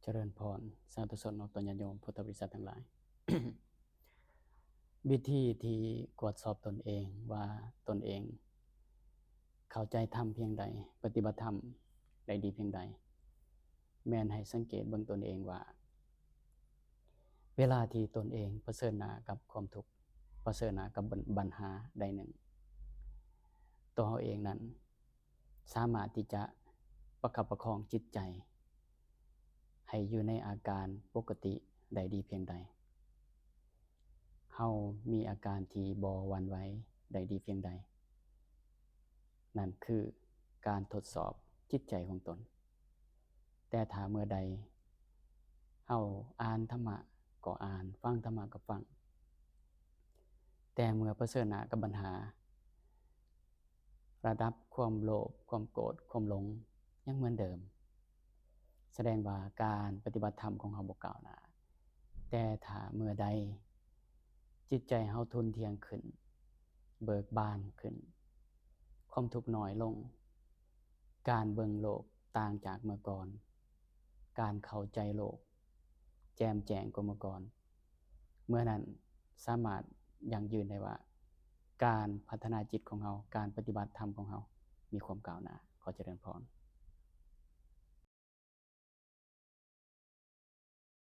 ຈະເລີນພອນ ສາທຸຊົນ ອອກຕົນ ຍາດໂຍມ ພຸດທະບໍລິສັດທັງຫຼາຍ. ວິທີທີ່ກວດສອບຕົນເອງວ່າຕົນເອງເຂົ້າໃຈທຳພຽງໃດ, ປະຕິບັດທຳໄດ້ດີພຽງໃດ, ແມ່ນໃຫ້ສັງເກດເບິ່ງຕົນເອງວ່າ ເວລາທີ່ຕົນເອງປະເຊີນໜ້າກັບຄວາມທຸກ, ປະເຊີນໜ້າກັບບັນ ບັນຫາໃດໜຶ່ງ, ຕົວເຮົາເອງນັ້ນ ສາມາດທີ່ຈະປະຄັບປະຄອງຈິດໃຈໃຫ້ຢູ່ໃນອາການປົກກະຕິໄດ້ດີພຽງໃດ, ເຮົາມີອາການທີ່ບໍ່ຫວັ່ນໄຫວໄດ້ດີພຽງໃດ, ນັ້ນຄືການທົດສອບຈິດໃຈຂອງຕົນ. ແຕ່ຖ້າເມື່ອໃດເຮົາອ່ານທຳມະກໍອ່ານ, ຟັງທຳມະກໍຟັງ, ແຕ່ເມື່ອປະເຊີນໜ້າກັບບັນຫາ, ລະດັບຄວາມໂລບ, ຄວາມໂກດ, ຄວາມຫຼົງຍັງເໝືອນເດີມ, ສະແດງວ່າການປະຕິບັດທຳຂອງເຮົາບໍ່ກ້າວໜ້າ. ແຕ່ຖ້າເມື່ອໃດຈິດໃຈເຮົາທຸ່ນທ່ຽງຂຶ້ນ, ເບີກບານຂຶ້ນ, ຄວາມທຸກນ້ອຍລົງ, ການເບິ່ງໂລກຕ່າງຈາກເມື່ອກ່ອນ, ການເຂົ້າໃຈໂລກແຈ່ມແຈ້ງກວ່າເມື່ອກ່ອນ, ເມື່ອນັ້ນສາມາດຢັ້ງຢືນໄດ້ວ່າ ການພັດທະນາຈິດຂອງເຮົາ, ການປະຕິບັດທຳຂອງເຮົາມີຄວາມກ້າວໜ້າ. ຂໍຈະເລີນພອນ.